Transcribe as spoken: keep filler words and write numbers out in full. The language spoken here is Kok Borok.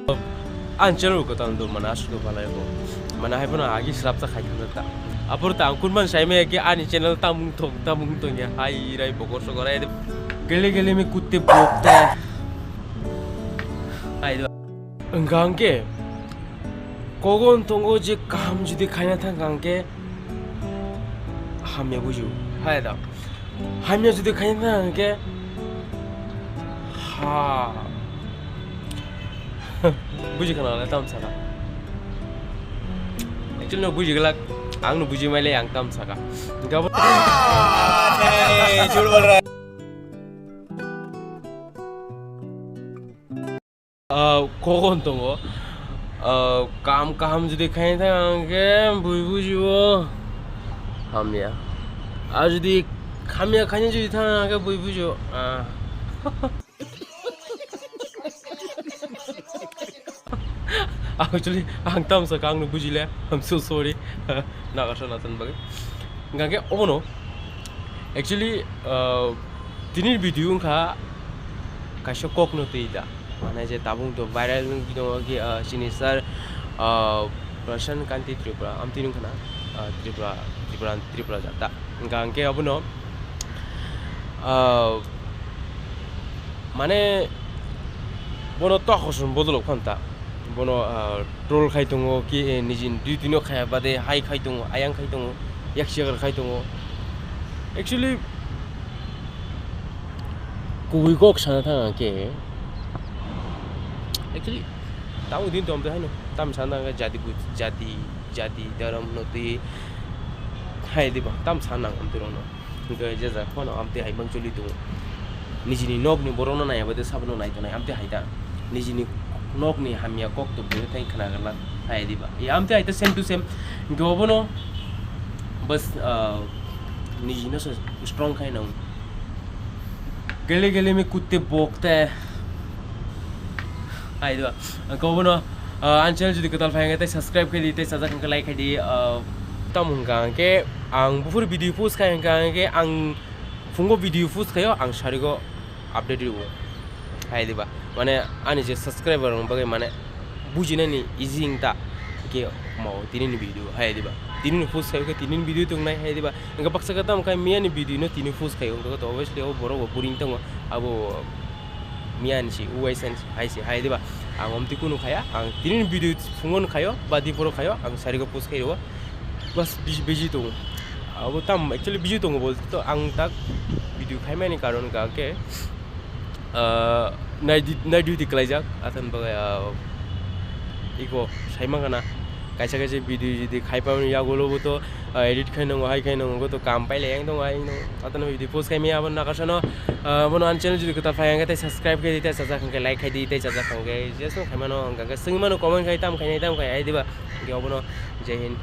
Ani channel ko tang do mana asuk do balai ko. Mana hai bono agi slap ta khai thang ta. Apor ta ang kun man sai me ke ani channel tamung thong tamung thong ya hai rai bokor sokor ai. Gele gele me kutte bokta. Hai do. Engkang ke kogon tongo je kaham judi khaina thang kang ke hamya buju. Hai da. Hamya judi khaina thang kang ke ha. Buji khana le tam saka. Actually no buji glak. Ang no buji maile ang tam saka. Gabo. Ah, kogon tongo. Ah, kam kaham judi khaina thang khe bui bujibo hamya. Ar judi hamya khaina judi thang khe bui bujibo. Ah. Actually, ang tamsa kang no bujile. I'm so sorry. Nagasha nasan bagwi. Gangke obono. Actually, ah, tini video wngkha kaisa kok no twi da. Mane je tabuk to viral wngwi tongo ki, ah, chini sir, ah, Prashant Kanti Tripura, amtwi wngkha na, ah, Tripura, Tripura, Tripura jata. Hingka hingke abono, ah, mane bono tok hosom bodolok phanta. Bono, ah, troll khai tongo, ki, eh, nijini duty no khaya bade hai khai tongo, ayang khai tongo, yak siakar khai tongo. Actually, kubui kok sana thang ang khe, actually, tamo din tom haino, tam sana thang khe jati bu-, jati, jati, dharam, noti, hai diba, tam sana ang amtwi rokno. Hingke je jaga phano amtwi hai mang choli tongo. Nijini nokni borokno naiya bade sabono nai tonai, amtwi hai ta. Nijini nokni hamya kok to bini thai khna gala, hai diba. Ya amtwi hai ta same to same. Hingke obono bas, ah, nijino se strong khai nang. Gele gele me kutte bokte. Hai do. Ang kau bono, ah, ang channel jodi kwtal phai hwnkhe tei subscribe khai di, tei sajak hwnkhe like khai di. Ah, tamo hwnkha hwnkhe ang buphuru video post khai hwnkha hwnkhe ang phungo video post khaio, ang sarigo update rwo. Hai diba. Mane ani je subscriber rok bagwi mane bujinani easy wngta. Hwnkhe mao tinini video hai diba. Tinini post khai khe tinini video tongnai hai diba. Hwnkhe baksa khe tamo khai miyani video no tini post khai wngkha khe to obviously o borok bo boring tongo. Abo miyani si uaisani si hai si hai diba. Ang omtwi kunu khaya, ang tinini video phungon khayo ba diporo khayo, ang sarigo post khai rwo. Bas bisi busy tongo. Abo tam actually busy tongo bolte to ang tak video khaimani karon hwnkha khe, ah, night di-, night duty kwlaijak, athani bagwi, ah, iko saimang kana kaisa kaisa video jodi khai pamani yagulo bo to, ah, edit khai nango, hai khai nango, to kam pailai yang tongo, hai nango, athani video post khai maya abo nakasano, ah, bono ani channel jodi kwtal phai hwnkhe tei subscribe khai di, tei sajak hwnkhe like khai di, tei sajak hwnkhe jesno khai mano, hwnkhe swngwi mano comment khai tam khai nai tam khai hai diba, hwnkhe obono Jai Hind.